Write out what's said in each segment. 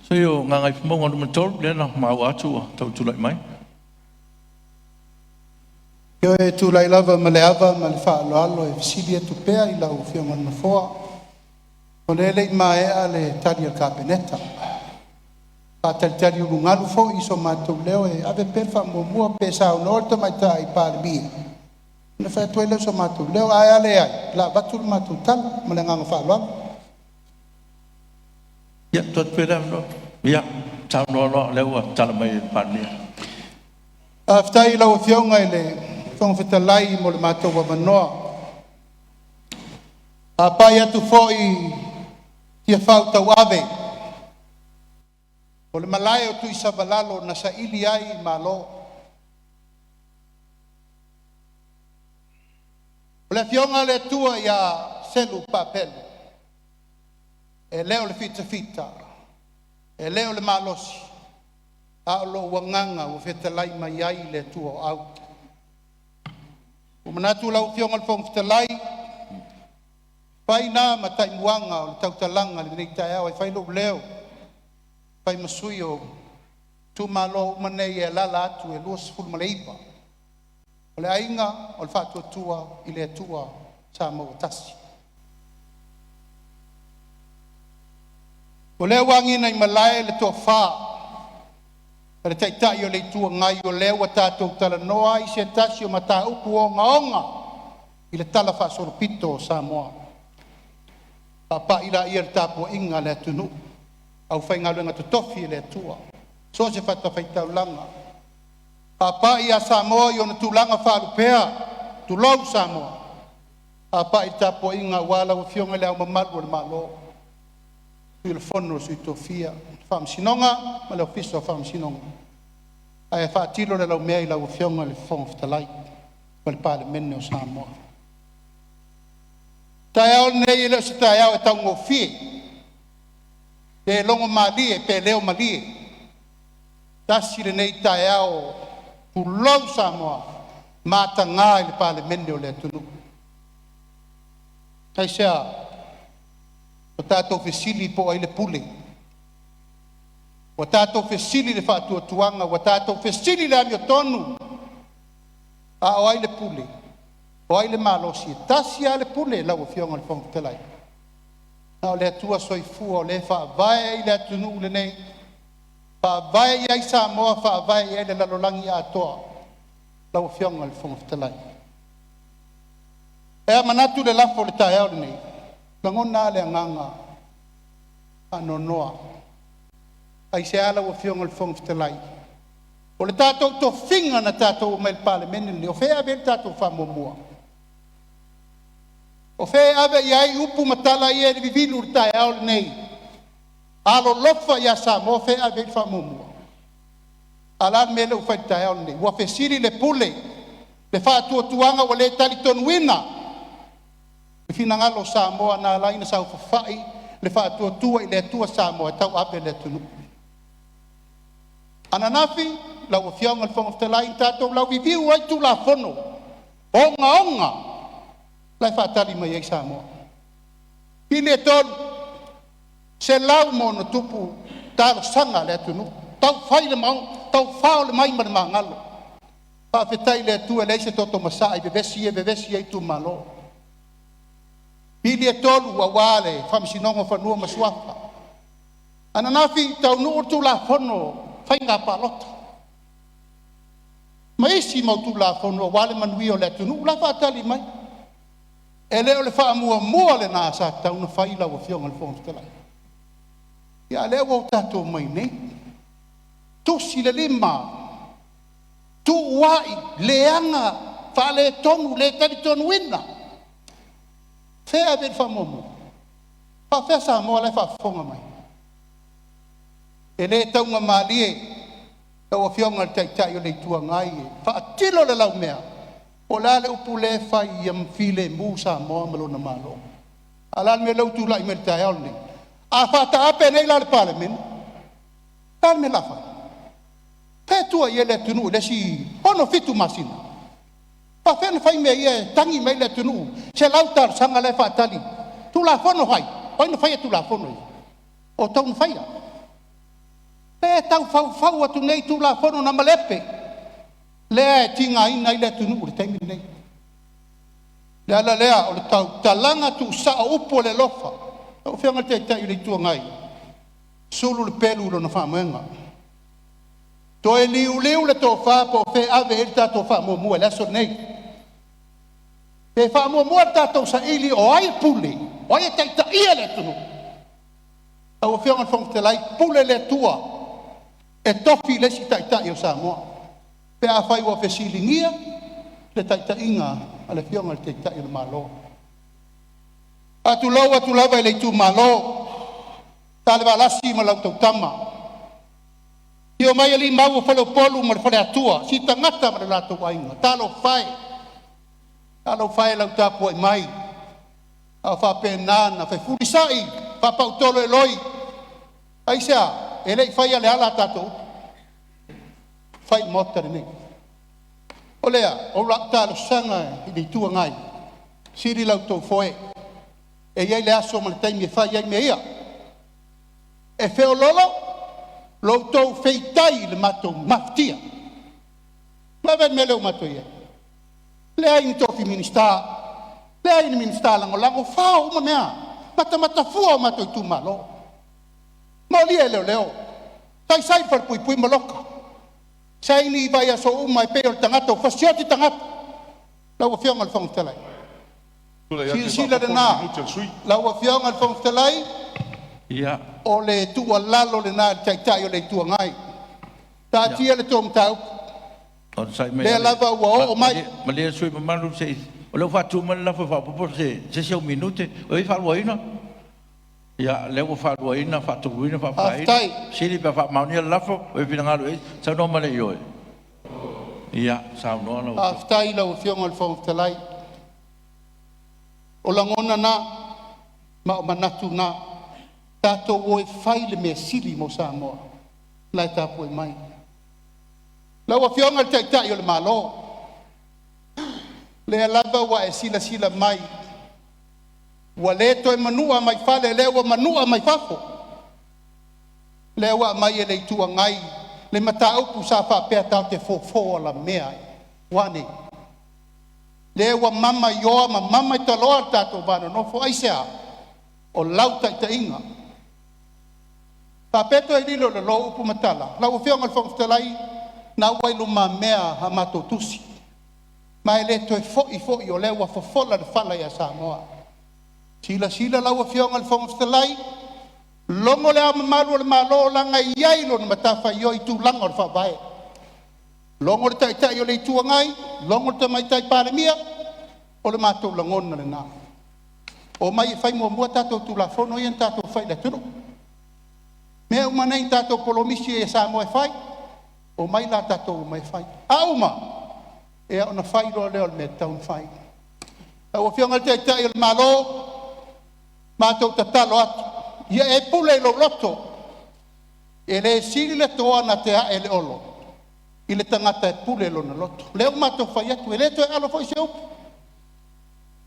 Sui o Gagaifomauga Nu.3 lea na maua atu ua tau tulai mai. E tulai lava ma le ava ma le faaaloalo e fesili atu pea i lau Afioga i le Nofoa, o lea e le i maea le tali a le Kapeneta. Faatalitali ulugalu foi so matou leo e ave pea le faamuamua pe saunoa le Tamaitai Palemia ona fai atu ai lea o so matou leo. Ae a leai, o le a avatu le matou tala ma le agaga faaaloalo. Ia, tuu atu pea le avanoa. Ia, saunoa loa o lea ua tatala mai e le Palemia. Faafetai i lau Afioga i le Fofoga Fetalai mo le matou avanoa. E faapai atu foi i Tiafau tauave o le malae o Tuisavalalo na saili ai malo. O le afioga a le Atua ia Selupapelo e le o le fitafita, e le o le malosi, a o lou agaga ua fetalai mai ai le Atua o Au. Ua manatu lau Afioga i le Fofoga Fetalai, fai na ma taimuaga o le tautalaga i lenei taeao e fai lou leo, fai ma sui o itumalo uma nei e alaala atu e 29, o le aiga o le Faatuatua i le Atua Samoa ua tasi. O lea ua agiga i malae le tofa a le Taitai o le Itu Agai, o lea ua tatou talanoa i se tasi o mataupu ogaoga i le talafaasolopito o Samoa. Faapai laia i le tapuaiga a le atunuu, aufaigaluega totofi a le Atua i so o se fatafaitaulaga. Faapai ia Samoa i ona tulaga faalupea, tulou Samoa. Faapai le tapuaiga aua lau Afioga i Le Ao Mamalu o le Malo, Sui o le Fono a Sui Tofia, Faamasinoga ma le Ofisa o Faamasinoga. Ae faatilo le laumea i lau Afioga i le Fofoga Fetalai ma le Palemene o Samoa. O le taeao lenei e le o se taeao e taugofie, pe logomalie pe leo malie, tasi lenei taeao, tulou Samoa, mataga i le Palemene o le atunuu. Aisea? Ua tatou fesili po o ai le pule, ua tatou fesili i le faatuatuaga, ua tatou fesili i le amiotonu. A o ai le pule? O ai le malosi? E tasi lava le pule lau Afioga i le Fofoga Fetalai, na o le Atua Soifua o lea e faavae i le atunuu lenei, faavae i ai Samoa, faavae i ai le lalolagi atoa, lau Afioga i le Fofoga Fetalai. E manatu i le lafo i le taeao lenei, e lagona lava le agaga faanoanoa. Aisea lau Afioga i le Fofoga Fetalai? O le tatou tofiga na tatou omai ai i le Palemene lenei, o fea e ave i ai le tatou faamuamua? O fea e ave i ai upu ma tala ia e vivilu i le taeao lenei? Alolofa ia Samoa, o fea e ave i ai le faamuamua? A o le a le mea lea ua fai i le taeao lenei? Ua fesili le pule, le faatuatuaga ua le talitonuina le finagalo o Samoa na ala ai ona saofafai le Faatuatua i le Atua Samoa e tauave le atunuu. Ananafi lau Afioga i le Fofoga Fetalai na tatou lauiviu ai Tulafono ogaoga la e faatali mai ai Samoa. Pili e 300+ talosaga a le atunuu, tau fao le mai ma le magalo. Faafetai i le Atua e leai se toto masaa i vevesi ia e vevesi ai itumalo. Pili e tolu aua le Faamasinoga o Fanua ma Suafa. Ananafi taunuu le Tulafono o Faiga Palota ma isi mau Tulafono aua le manuia o le atunuu la e faatali mai. E le o le faamuamua lena sa tatau ona fai lau Afioga i le Fofoga Fetalai? A o lea ua tatou omai nei, tusi le lima, tuuai, leaga, faaletonu, le talitonuina. Fea e ave i ai le faamuamua? Faafefea Samoa la e faafofoga mai? E le taugamalie lau Afioga i le Taitai o le Itu Agai, e faatilo le laumea, po o le a le upu lea e fai ia filemu Samoa ma lona Malo. A o le a le mea lea ua tulai mai le taeao lenei? A faataape nei la le Palemene, o le a le mea o le a fai? O fea e tua i ai le atunuu i le isi 6, 7 masina? E faafefea ona fai mea ia e tagi mai ai le atunuu, 100 talosaga la e faatali. Tulafono fai? O ai na faia Tulafono ia? O outou na faia. Lea e tau faufau atu nei Tulafono na malepe, lea e tigaina ai le atunuu i le taimi lenei. O le ala lea o le tautalaga tuusao o upu o le alofa. Lau Afioga i le Taitai o le Itu Agai, sulu le pelu i lona faamoega, toe liuliu le tofa po o fea e ave i ai le tatou faamuamua i le aso lenei. Pe faamuamua le tatou saili o ai e pule, o ai e taitaia le atunuu. Lau Afioga i le Fofoga Fetalai, pule le Atua e tofi le isi Taitai o Samoa pe afai ua fesiligia le taitaiga a le Afioga i le Taitai o le Malo. E faatulou atu lava i le itumalo o Salevalasi ma lau tautama, afio mai alii Mau o Faleupolu ma le Faleatua, Sitagata ma le latou Aiga, talofa e, talofa e i lau tapuai mai a o faapena ona fefulisai faapaautolo e Loi. Aisea? E le i faia e Leala a tatou upu, e fai i le Maota lenei. O lea, o lau talosaga i le Itu Agai, sili la outou foe, e i ai le aso ma le taimi e fai ai mea ia. E feoloolo lo outou feitai i le matou mafatia. Vaai i le mea lea ua matou i ai? Leai ni tofi Minisita, leai ni Minisita Lagolago, fao uma mea, matamata fua o matou itumalo, molia e leoleo, saisai i falepuipui ma loka, saini vaiaso uma e pei o le tagata ua fasioti tagata. Lau Afioga i le Fofoga Fetalai, Tulai atu e silasila faaopoopo le lena, minute a le sui usufono. Lau Afioga i le Fofoga Fetalai, Ia, o le tuualalo lena i le Taitai o le Itu Agai, taatia le tou mataupu, Onosai mai lea le lava ua oo mai. Malie le sui usufono mamalu se i… O lea ua faatu mai le lafo e faaopoopo se isi au minute. O ai e faaluaina? Ia, lea ua faaluaina, faatoluina, faafaina. Faafetai. Fesili pe a faamaonia le lafo. O e finagalo i ai? Saunoa mai le ioe. Ia, saunoa lau Afioga. Faafetai i lau Afioga i le Fofoga Fetalai. O lagona na ma o manatu na, tatou o e fai le mea sili mo Samoa la e tapuai mai. Lau Afioga i le Taitai o le Malo, lea lava ua e silasila mai ua le toe manua mai fale, lea ua manua mai fafo. Lea ua aumai e le Itu Agai le mataupu sa faapea tatou te fofo alamea ai. Ua a nei? Lea ua mamaioa ma mamaitaloa le tatou va nonofo. Aisea? O lau taitaiga. Faapea toe lilo i lalo upu ma tala? Lau Afioga i le Fofoga Fetalai, na ua i lumamea a matou tusi, ma e le toe foi foi o lea ua fofola le fala ia Samoa. Silasila lau Afioga i le Fofoga Fetalai, logo Le Ao Mamalu o le Malo leaga e i ai lona matafaioi i tulaga o le Faavae. Logo le Taitai o le Itu Agai, logo le Tamaitai Palemia, o le matou lagona lena. Omai e fai muamua tatou Tulafono ia na tatou fai i le atunuu. Mea uma nei na tatou polomisi ai e Samoa e fai, omai la tatou omai e fai. A uma, ia ona fai loa lea o le mea e tatau ona fai. Lau Afioga i le Taitai o le Malo, matou te tatalo atu, ia e pule i lou loto, e le sili le toa na te ae le olo i le tagata e pule lona loto. O lea ua matou fai atu, e le toe alo foi se upu.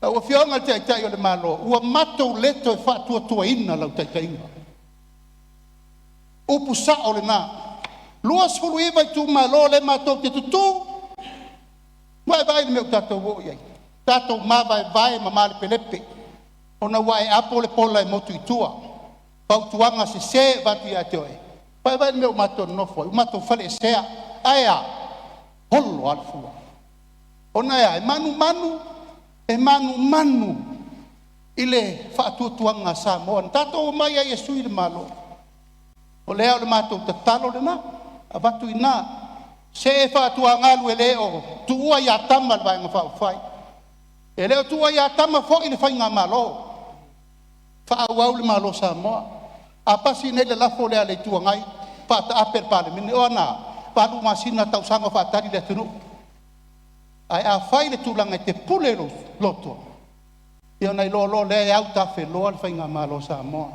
Lau Afioga i le Taitai o le Malo, ua matou le toe faatuatuaina lau taitaiga. Upu sao lena, 29 itumalo lea matou te tutu, ua e vaai i le mea ua tatou oo i ai? Tatou mavaevae ma malepelepe ona ua e apo le pola e motu i tua. Fautuaga sese e avatu ia te oe. Ua e vaai i le mea ua matou nonofo ai? Ua matou faleesea. Ae a? Olo lava le fua. Ona e a? E manumanu, e manumanu i le faatuatuaga a Samoa na tatou omai ai e sui le Malo. O lea o le matou tatalo lena, avatu i ina, se faatuagalu e le o tuua ia Tama le Vaega Faaupufai, e le o tuua ia Tama foi le faigamalo. Faaauau le Malo o Samoa. A pasi nei le lafo lea a le Itu Agai, faataape le Palemene. O a na a? 8 masina, tausaga o faatali le atunuu. Ae a fai le tulaga e te pule i lou loto, ia ona iloa loa lea e autafeloa le faigamalo a Samoa.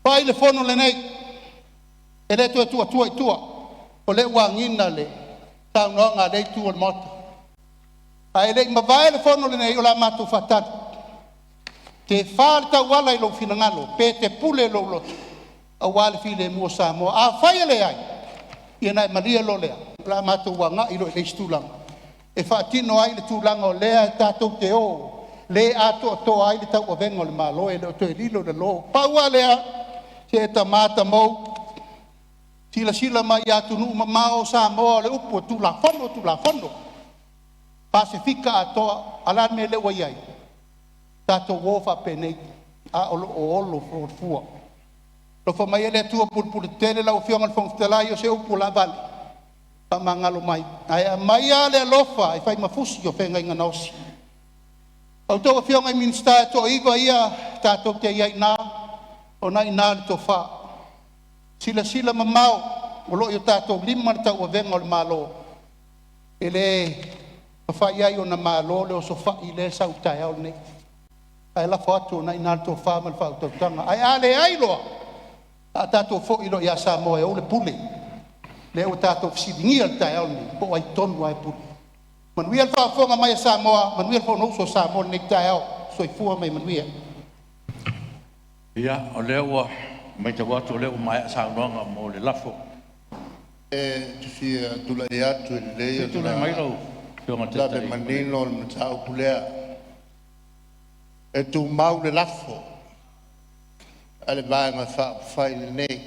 Fai le fono lenei, e le toe tuuatua i tua, o lea ua agiga le saunoaga a lea itu o le Maota. Ae le i mavae le fono lenei, o le a matou faatali. Pe fa le tauala i lou finagalo pe e te pule i lou loto, Aua le filemu o Samoa. Afai e leai, ia ona e malie loa lea, o le a matou agai loa i le isi tulaga e faatino ai le tulaga o lea tatou te o le atoatoa ai le tauavega o le Malo, e le o toe lilo i lalo. Pau lava lea, se tama tamou, silasila mai i atunuu mamao, o Samoa o le upu e Tulafono, Tulafono. Pasefika atoa, a o le a le mea lea ua i ai? Tatou o faapenei, a o lo o olo fuafua. Alofa maia le Atua pulepuletetele lau Afioga i le Fofoga Fetalai, o se upu ua laavale, faamagalo mai, ae aumaia le alofa e fai ma fusi o feagaiga na osi. A outou Afioga i Minisita e toaiva ia tatou te i ai i ina, o lena e i ina le tofa. Silasila mamao o lo o i o tatou lima le tauavega o le Malo, e le mafai ai ona malo le osofai lea e sau i le taeao lenei. Ae lafo atu o lena e i ina le tofa ma le faautautaga. Ae a leai loa, o le a tatou foi loa ia Samoa e ou le pule, lea ua tatou fesiligia i le taeao lenei, po o ai tonu lava e pule. Manuia le faafofoga mai a Samoa, manuia le Fonousu a Samoa i lenei taeao. Soifua ma ia manuia. Ia, o lea ua matau atu o lea ua maea saunoaga mo le lafo. Ou te fia tulai atu e lelei Se i tulai ona mai lau Afioga i le lave Taitai. manino le mataupu lea. E tumau le lafo a le Vaega Faaupufai lenei.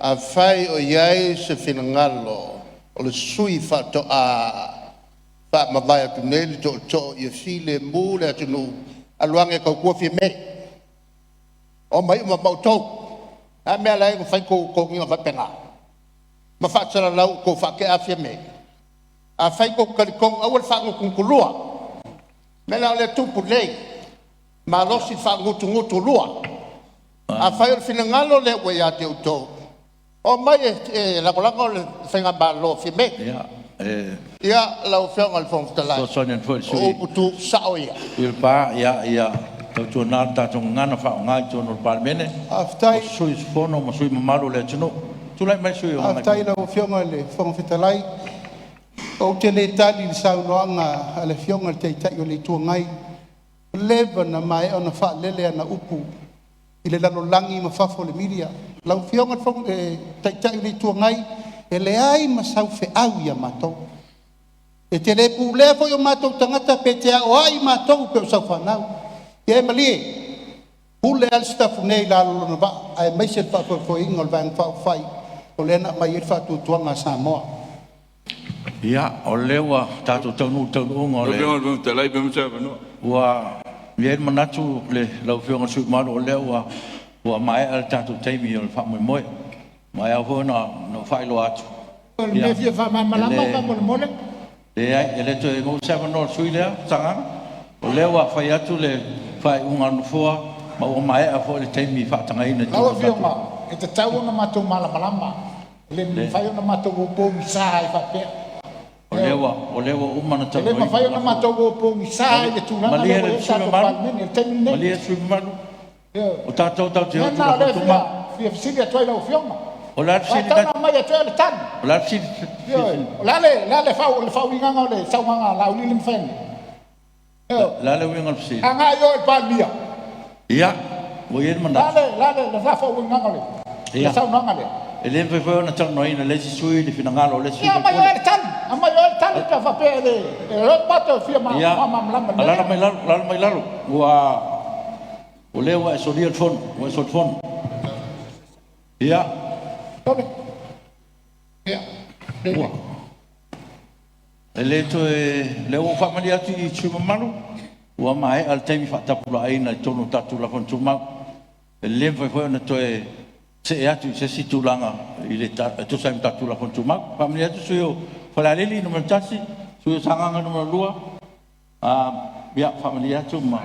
Afai o i ai se finagalo o le sui usufono faatoa faamavae atu nei le tootoo ia filemu le atunuu, alu ane e tautua Fiame, omai uma ma outou. O le a le mea e ala ai ona fai tou toniga faapena ma faasalalau ua outou faatea Fiame? Afai tou te talitonu aua le faagutugutu lua. O le mea la lea e tupu nei, malosi faagutugutu lua. Afai o le finagalo lea ua ia te outou, omai e lagolago le Faigamalo a Fiame. Ia, e Ia, lau Afioga i le Fofoga Fetalai, fesoasoani atu foi i le o sui upu tuusao ia. usufono o Lepa, ia tautuana le tatou gagana faaaoga i totonu o le Palemene Faafetai. o sui usufono ma sui usufono mamalu o le atunuu. Tulai mai le sui usufono mo Faafetai i Gagaifomauga lau Afioga i le Fofoga Fetalai. Ou te le tali i le saunoaga a le Afioga i le Taitai o le Itu Agai, ua leva ona maea ona faalele ana upu i le lalolagi ma fafo i le media. Lau Afioga i le Taitai o le Itu Agai, e leai ma sau feau ia matou. E te le pulea foi o matou tagata pe te aoai matou pei o sau fanau. Ia e malie, pule lava le Sitafune i lalo o lona vaa aemaise le faafoefoeina o le Vaega Faaupufai o lea na aumai ai le faatuatuaga a Samoa. Ia, o lea ua tatou taunuu i le taunuuga o Lau le Afioga i le Fofoga Fetalai pe maua se avanoa. Ua i ai le manatu lau Afioga i le sui usufono mamalu, o lea ua maea le tatou taimi o le faamoemoe. Ma e ao foi ona ou faailoa atu, O le ia, mea e fia e faamalamalama le faamolemole. leai, e le toe maua se avanoa o le sui usufono lea Sagaga. O lea ua fai atu le faaiuga a le Nofoa ma ua maea foi le taimi faatagaina i Lau totonu o le Afioga, tatou… e tatau ona matou malamalama. E le mafai ona matou o pogisa ai faapea. O lea Ioe. ua o lea ua uma ona E le talanoaina mafai le ona lafo. matou o pogisa i le tulaga lea Malie ua i le ai le sui tatou usufono mamalu, Palemene i le taimi lenei. malie le sui usufono mamalu, Ioe. o tatou tatou O te o le i mea lena o Tulafono lea e Tumau. fia fesili atu ai i lau Afioga. O le a le Aua e fesili tatau la ona aumai ia te oe le tali. o le a le fesili? Ioe. O le a le faauigaga o le saunoaga a Laauli lea na fai nei? Ioe. O le a le uiga o le fesili? Agai oe i le Palemia. Ia, ua i ai le O le a manatu, le faauigaga o le ia, saunoaga lea? e le mafai foi ona talanoaina e le isi sui usufono le finagalo o le isi sui Ia aumai oe usufono. le tali, aumai oe le tali pe a faapea e le… O lea ua matou fia Ia, faamalamalama i le mea alaala lea. mai lalo, alaala mai lalo. O lea ua e solia le fono, ua e solifono. Ia, Sole! Ia, ua e le toe… O lea ua ou faamalie atu i sui usufono mamalu, ua maea le taimi faatapulaaina i totonu o tatou Tulafono Tumau. E le mafai foi ona toe see atu i se isi tulaga i le e tusa ai ma tatou Tulafono Tumau. E faamalie atu le sui usufono mo Falealili 1, sui usufono mo Sagaga 2, ia faamalie atu ma